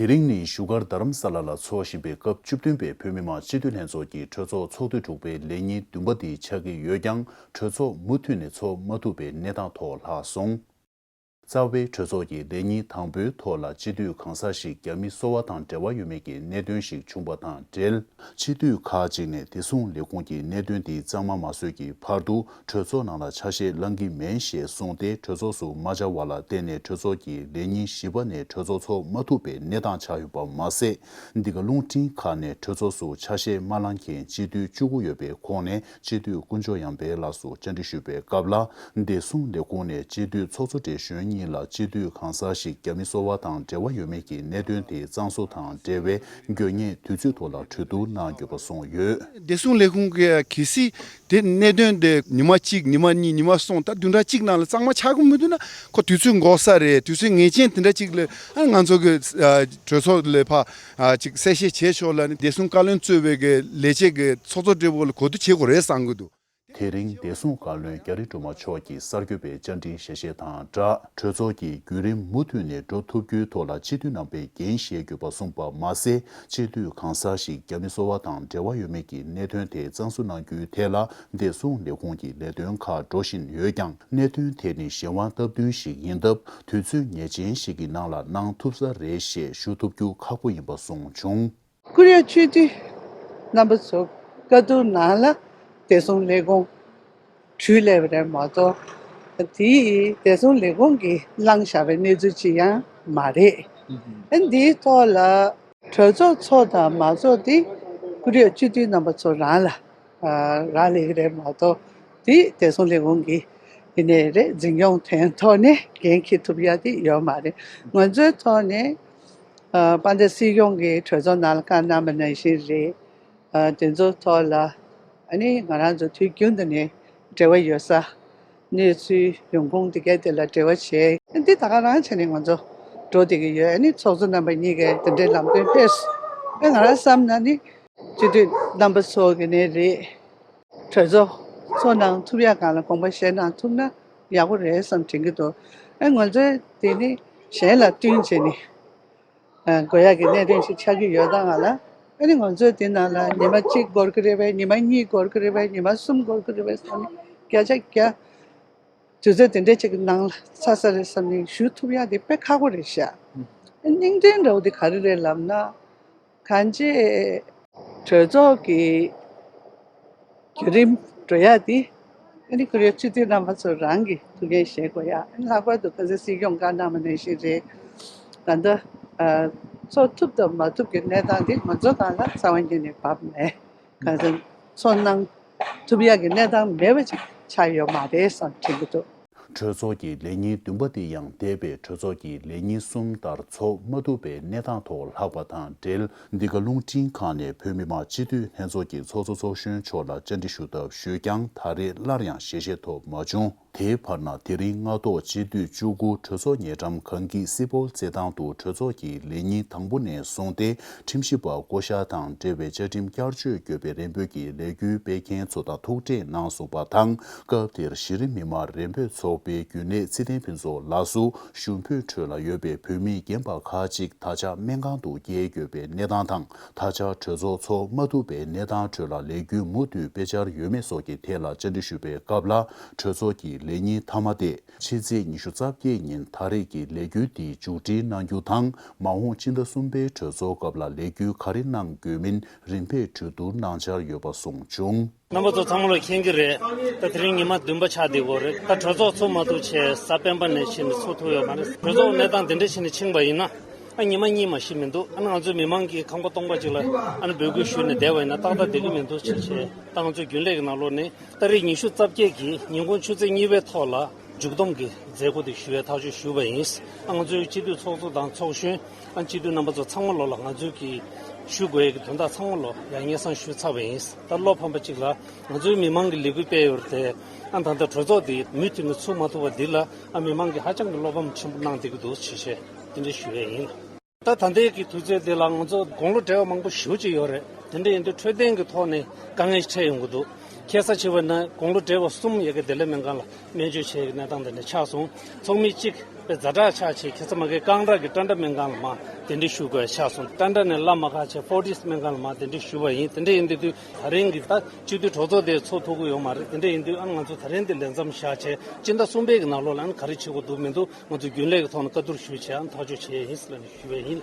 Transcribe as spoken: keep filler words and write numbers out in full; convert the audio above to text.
དེ་རིང་ནི་བཞུགས་སྒར་རྡ་རམ་ས་ལ་ལ་འཚོགས་བཞིན་པའི་སྐབས་བཅུ་བདུན་པའི་བོད་མི་མང་སྤྱི་འཐུས་ལྷན་ཚོགས་ཀྱི་གྲོས་ཚོགས་ཚོགས་དུས་དྲུག་པའི་ལས་ཉིན་བདུན་པ་འདི་ཆགས་ཀྱི་ཡོད་ཀྱང་། གྲོས་ཚོགས་མུ་མཐུད་ནས་ཚོགས་མ་ཐུབ་པའི་གནས་སྟངས་ཐོག་ལྷག་སོང་། རྩ་བའི་གྲོས་ཚོགས་ཀྱི་ལས་ཉིན་དང་པོའི་ཐོག་ལ་སྤྱི་འཐུས་གང་ཟག་ཞིག་རྒྱ་མི་སོ་པ་དང་འབྲེལ་བ་ཡོད་མེད་ཀྱི་གནད་དོན་ཞིག་བྱུང་བ་དང་འབྲེལ། སྤྱི་འཐུས་ཁག་ཅིག་ནས་བདེ་སྲུང་ལས་ཁུངས་ཀྱི་གནད་དོན་དེ་གཙང་མ་མ་བཟོས་ཀྱི་བར་དུ། གྲོས་ཚོགས་ནང་ལ་ཆ་ཤས་བླང་གི་མེད་ཞེས་གསུངས་ཏེ། གྲོས་ཚོགས་སུ་མ་བཅར་བ་ལ་བརྟེན་ནས་གྲོས་ཚོགས་ཀྱི་ལས་ཉིན་བཞི་པ་ནས་གྲོས་ཚོགས་ཚོགས་མ་ཐུབ་པའི་གནས་སྟངས་ཆགས་ཡོད་པ་མ་ཟད། འདི་ག་རླུང་འཕྲིན་ཁག་ནས་གྲོས་ཚོགས་སུ་ཆ་ཤས་མ་བླང་མཁན་སྤྱི་འཐུས་བཅུ་དགུ་ཡོད་པའི་ཁོངས་ནས་སྤྱི་འཐུས་དཀོན་མཆོག་ཡང་དཔལ་ལགས་སུ་བཅར་འདྲི་ཞུས་པའི་སྐབས་ལ། བདེ་སྲུང་ལས་ཁུངས་ནས་སྤྱི་འཐུས་ཚོགས་གཙོ་བགྲེས་གཞོན་གཉིས་ལ་སྤྱི་འཐུས་གང་ཟག་ཞིག་རྒྱ་མི་སོ་པ་དང་འབྲེལ་བ་ཡོད་མེད་ཀྱི་གནད་དོན་དེ་གཙང་བཟོ་དང་འབྲེལ་བའི་དགོས་ངེས་དུས་ཚོད་ཐོག་ལ་གྲོས་བསྡུར་གནང་དགོས་པ་གསུངས་ཡོད། བདེ་སྲུང་ལས་ཁུངས་ཀྱིས་གལ་སྲིད་དེ་གནད་དོན་དེ་ཉི་མ་གཅིག་ཉི་མ་གཉིས་ཉི་མ་གསུམ་ད་བདུན་ཕྲག་གཅིག་ནང་ལ་གཙང་མ་ཆགས་ཀྱི་མི་འདུག་ན། ཁོ་དུས་ཚོད་འགོར་ས་རེད། དུས་ཚོད་ངེས་ཅན་དེ་འདྲ་གཅིག་ལ་ཨ་ང་ཚོ་གི་ཨ་གྲོས་ཚོགས་ལ་ཕ་ཨ་ཅིག་གསལ་བཤད་བྱས་ཆོག་ལ་ནི་བདེ་སྲུང་བཀའ་བློན་གཙོས་པའི་གི་ལས་བྱེད་ཀྱི་ཚོགས་གཙོ་སྦྲེལ་པོ་ལ་གོ་བསྡུར་བྱེད་དགོས་རེད་བསམ་གི་འདུག། དེ་རིང་བདེ་སྲུང་བཀའ་བློན་རྒྱ་རི་སྒྲོལ་མ་མཆོག་གིས་གསར་འགོད་པའི་བཅར་འདྲིའི་ཞལ་བཞེས་དང་སྦྲགས། གྲོས་ཚོགས་ཀྱི་བརྒྱུད་རིམ་མུ་མཐུད་ནས་འགྲོ་ཐུབ་རྒྱུའི་ཐོག་ལ་སྤྱི་འཐུས་རྣམ་པས་འགན་བཞེས་དགོས་པ་གསུངས་པ་མ་ཟད། སྤྱི་འཐུས་གང་ཟག་ཞིག་རྒྱ་མི་སོ་པ་དང་འབྲེལ་བ་ཡོད་མེད་ཀྱི་གནད་དོན་དེ་གཙང་བཟོ་གནང་རྒྱུའི་ཐད་ལ་བདེ་སྲུང་ལས་ཁུངས་ཀྱི་ལས་དོན་ཁག་འགྲོ་བཞིན་ཡོད་ཀྱང་། གནད་དོན་དེ་ནི་གཞན་དབང་སྟབས་བསྟུན་ཞིག་ཡིན་སྟབས། དུས་ཚོད་ངེས་ཅན་ཞིག་གི་ནང་ལ་གནང་ཐུབ་ས་རེད་ཞེས་ཞུ་ཐུབ་རྒྱུ་ཁག་པོ་ཡིན་པ་གསུངས་བྱུང་། ཀུ་རེ་སྤྱི་འཐུས་རྣམ་པ་ཚོ་བཀའ་བསྡུར་ནང་ལ་བདེ་སྲུང་ལས་ཁུངས་བྲོས་སླེབས་པ་རེད་མ་གཏོགས། དེ་བདེ་སྲུང་ལས་ཁུངས་ཀྱིས་བླངས་བཞག་པའི་གནས་ཚུལ་ཅིག་ཡང་མ་རེད། ཨ་འདིའི་ཐོག་ལ་གྲོས་ཚོགས་ཚོགས་དང་མ་ཚོགས་དེ་ཀུ་རེ་སྤྱི་འཐུས་རྣམ་པ་ཚོ་རང་ལ་ཨ་རག་ལས་ཀྱི་རེད་མ་གཏོགས། དེ་བདེ་སྲུང་ལས་ཁུངས་ཀྱི་ཡིན་ནའི་རེད། འཛིན་སྐྱོང་དོན་ཐོག་ནས་འགན་འཁྱེར་ཐུབ་ཡ་དེ་ཡོད་མ་རེད། ང་ཚོའི་ཐོག་ནས་ཨ་དཔལ་ལྡན་སྲིད་སྐྱོང་གིས་གྲོས་ཚོགས་ནང་ལ་བཀའ་གནང་བ་ནང་བཞིན་རེད། ཨ་དེ་ཚོའི་ཐོག་ལ་ཨ་ནི་ང་རང་ཚོ་དུས་རྒྱུན་དུ་ནས་འབྲེལ་བ་ཡོད་ས་གནས་ཚུལ་ཡོང་ཁུངས་དེ་གའི་དེ་ལ་འབྲེལ་བ་བྱས། ཨ་འདི་ད་ག་རང་བྱས་ནས་ང་ཚོ་འགྲོ་བསྡད་ཀྱི་ཡོད། ཨ་ནི་ཚོགས་གཙོ་རྣམ་པ་གཉིས་ཀས་དེ་འདྲའི་ལམ་སྟོན་ཕེབས་སོང་། ཨ་ང་རང་བསམ་ན་ནི་སྤྱི་འཐུས་རྣམ་པ་ཚོ་གི་ནས་རེད། གྲོས་ཚོགས་ཚོགས་གནང་ཐུབ་ཡ་སྒང་ལ་དགོངས་པ་བཞེས་གནང་ཐུབ་ན་ཡག་པོ་རེད་བསམ་དྲན་གྱི་འདུག། ཨ་ང་ཚོས་དེ་ནི་གཞན་ལ་བསྟུན་བྱས་ནས་ཨ་དགོས་ཡ་གི་གནད་དོན་ཞིག་ཆགས་ཀྱི་ཡོད་ད་ང་ལ། ཨ་ནི་ང་ཚོས་དེ་ནང་ལ་ཉི་མ་གཅིག་འགོར་གི་རེད་པས། ཉི་མ་གཉིས་འགོར་གི་རེད་པས། ཉི་མ་གསུམ་འགོར་གི་རེད་པས་བསམ་ནས་བརྒྱ་ཆ་བརྒྱ་དུས་ཚོད་དེ་འདྲ་ཅིག་གི་ནང་ལ་ཚར་ས་རེད་བསམ་ནས་ཞུ་ཐུབ་ཡ་དེ་དཔེ་ཁག་པོ་རེད་ཤག། ཨ་སྙིང་དྲན་འདྲ་བོ་དེ་ག་རེ་རེད་ལབ་ན། གང་ཅི། གྲོས་ཚོགས་ཀྱི་བརྒྱུད་རིམ་འགྲོ་ཡག་འདི་ཨ་ནི་ཀུ་རེ་སྤྱི་འཐུས་རྣམ་པ་ཚོ་རང་གིས་ཐུགས་འགན་བཞེས་དགོས་ཡག། ཨ་ནི་ལྷག་པར་དུ་ཁ་སང་སྲིད་སྐྱོང་བཀའ་གནང་བ་ནང་བཞིན་རེད། ད་ལྟ་ཨ་ཚོགས་ཐུབ་དང་མ་ཐུབ་ཀྱི་གནས་སྟངས་འདི་ང་ཚོ་སྒང་ལ་རྩ་བ་ཉིད་ནས་བབས་མེད། གང་ཟེར་ཚོགས་གནང་ཐུབ་ཡག་གི་གནས་སྟངས་མེད་པ་ཅིག་ཆགས་ཡོད་མ་རེད་བསམ་དྲན་གྱི་འདུག། གྲོས་ཚོགས་ཀྱི་ལས་ཉིན་བདུན་པ་དེ་ཡང་འདས་པའི་གྲོས་ཚོགས་ཀྱི་ལས་ཉིན་གསུམ་ལྟར་ཚོགས་མ་ཐུབ་པའི་གནས་སྟངས་ཐོག་ལྷག་པ་དང་འབྲེལ། འདི་ག་རླུང་འཕྲིན་ཁང་ནས་བོད་མི་མང་སྤྱི་འཐུས་ལྷན་ཚོགས་ཀྱི་ཚོགས་གཙོ་ཚོགས་གཞོན་མཆོག་ལ་བཅར་འདྲི་ཞུ་ཐབས་ཞུས་ཀྱང་ད་རེས་སླར་ཡང་ཞལ་བཞེས་ཐོབ་མ་བྱུང་། དེའི་བར་ན་དེ་རིང་སྔ་ཐོག་སྤྱི་འཐུས་བཅུ་དགུ་གྲོས་ཚོགས་ཉེ་འགྲམ་གངས་སྐྱིད་སི་པོལ་རྩེད་ཐང་དུ་གྲོས་ཚོགས་ཀྱི་ལས་ཉིན་དང་པོ་ནས་བཟུང་སྟེ། ཁྲིམས་ཞིབ་པ་བསྐོ་གཞག་དང་འབྲེལ་བའི་བཅའ་ཁྲིམས་བསྐྱར་བཅོས་དགོས་པའི་རེ་འབོད་ཀྱི་ལས་འགུལ་སྤེལ་མཁན་ཚོ་དང་ཐུག་འཕྲད་གནང་སོང་བ་དང་། སྐབས་དེར་གཞི་རིམ་མི་མང་རེ་འབོད་ཚོགས་པའི་རྒྱུན་ལས་ཚེ་བརྟན་ཕུན་ཚོགས་ལགས་སུ། ཞུ་འབོད་ཁྲོད་ལ་ཡོད་པའི་བོད་མི་རྒན་པ་ཁག་ཅིག་ད་ཆ་སྨན་ཁང་དུ་བསྐྱལ་ཡོད་པའི་གནས་སྟངས་དང་། ད་ཆ་གྲོས་ཚོགས་ཚོགས་མ་ཐུབ་པའི་གནས་སྟངས་ཁྲོད་ལ་ལས་འགུལ་མུ་མཐུད་སྤེལ་འཆར་ཡོད་མེད་སོགས་ཀྱི་ཐད་ལ་བཅར་འདྲི་ཞུས་པའི་སྐབས་ལ། གྲོས་ཚོགས་ཀྱི་ལས་ཉིན་མཐའ་མ་སྟེ། ཕྱི་ཚེས་ཉི་ཤུ་རྩ་བརྒྱད་ཉིན་ད་རེས་ཀྱི་ལས་འགུལ་འདི་མཇུག་སྒྲིལ་གནང་རྒྱུ་དང་། མ་འོངས་སྤྱི་ཟླ་གསུམ་པའི་གྲོས་ཚོགས་སྐབས་ལ་ལས་འགུལ་ག་རེ་གནང་དགོས་མིན་རིམ་པས་གྲོས་བསྡུར་གནང་འཆར་ཡོད་པ་གསུངས་བྱུང་། རྣམ་པ་ཚོ་ཚང་མ་ལ་མཁྱེན་གྱི་རེད། ད་དེ་རིང་ཉི་མ་བདུན་པ་ཆགས་བསྡད་ཡོད་རེད། ད་གྲོས་ཚོགས་ཚོགས་མ་ཐུབ་བྱས་གཟའ་སྤེན་པ་ནས་ཕྱིན་ནས་ཚོགས་ཐུབ་ཡོད་མ་རེད། གྲོས་ཚོགས་གནས་སྟངས་འདི་འདྲ་བྱས་ནས་ཕྱིན་པ་ཡིན་ན། ཨ་ཉི་མ་གཉིས་མ་གཞི་མི་འདུག། ཨ་ནི་ང་ཚོའི་མི་མང་གིས་ཁང་པ་སྟོང་པ་ཅིག་ལ་ཨ་ནི་འབོད་སྐུལ་ཞུས་ནས་བསྡད་པ་ཡིན་ན་ཏག་ཏག་བསྡད་ཀྱི་མི་འདུག་ཅེས་བྱས། ད་ང་ཚོའི་རྒྱུན་ལས་ཀྱི་ནང་ལོགས་ནས་ཏ་རིག་ཉི་ཤུ་རྩ་བརྒྱད་ཀྱི་ཉིན་གུང་ཆུ་ཚོད་གཉིས་པའི་ཐོག་ལ་མཇུག་བསྡོམས་ཀྱི་མཛད་སྒོ་དེ་ཞུ་བའི་ཐག་གཅོད་ཞུས་པ་ཡིན། ཨ་ང་ཚོའི་སྤྱི་འཐུས་ཚོགས་གཙོ་དང་ཚོགས་གཞོན། ཨ་སྤྱི་འཐུས་རྣམ་པ་ཚོ་ཚང་མ་ལོ་ལ་ང་ཚོའི་གི་ཞུ་དགོས་ཡས་ཀྱི་དོན་དག་ཚང་མ་ལོ་ཡང་སྙན་སེང་ཞུས་ཚར་བ་ཡིན། ད་བློ་ཕམ་པ་གཅིག་ལ་ང་ཚོའི་མི་མང་གི་ལས་འགུལ་སྤེལ་ཡོད་རེད་དེ། ཨ་ད་ལྟ་གྲོས་ཚོགས་འདི་མུ་མཐུད་ནས་ཚུགས་མ་ཐུབ་པ་འདི་ལ་ཨ་མི་མང་གིས་ཧ་ཅང་གི་བློ་ཕམ་ཆེན་པོ་གནང་བསྡད་ཀྱི་འདུག་ཞེས་བཤད་དེ་འདྲ་ཞུ་ཡས་ཡིན། ད་ད་ལྟའི་གི་དུས་ཚོད་འདི་ལ་ང་ཚོ་དགུང་ལོ་བགྲེས་པ་མང་པོ་ཞེ་པོ་ཅིག་ཡོད་རེད། དེ་འདྲ་ཡིན་དུས་འཕྲོད་བསྟེན་གྱི་ཐོག་ནས་དཀའ་ངལ་ཞིག་འཕྲད་ཡོང་གི་འདུག། ཁ་སང་ཕྱི་པ་ན་དགུང་ལོ་བགྲེས་པ་གསུམ་ཡ་གི་བདེ་ལེགས་སྨན་ཁང་ལ་སྨན་བཅོས་བྱས་ཀྱི་གནས་སྟངས་དེ་འདྲ་ཆགས་སོང་། ཚོགས་མི་གཅིག་པའི་ཛ་དྲག་ཆགས་བྱས་ཁ་སང་མ་གི་ཀང་ཊ་གི་ཊན་ཊ་སྨན་ཁང་ལ་མ་གདན་འདྲེན་ཞུ་དགོས་ཆགས་སོང་། ཊན་ཊ་ནས་སླར་མ་ཁག་བྱས་ཕོར་ཊིས་སྨན་ཁང་ལ་མ་གདན་འདྲེན་ཞུས་པ་ཡིན། དེ་འདྲ་ཡིན་དུས་དུས་ད་རིང་གི་ད་སྤྱི་འཐུས་གྲོས་ཚོགས་དེ་ཚོགས་ཐུབ་ཀྱི་ཡོད་མ་རེད། དེ་འདྲ་ཡིན་དུས་ཨ་ང་ཚོ་ད་རིང་དེ་ལས་མཚམས་བཞག་བྱས་སྤྱི་ཟླ་གསུམ་པའི་གི་ནང་ལོགས་ལ་ཨ་ག་རེ་བྱེད་དགོས་འདུག་མི་འདུག་ང་ཚོ་རྒྱུན་ལས་ཀྱི་ཐོག་ནས་བཀའ་བསྡུར་ཞུས་བྱས་ཨ་ཐག་གཅོད་བྱས་ཡིན་ཟེར་ནས་ཞུས་པ་ཡིན།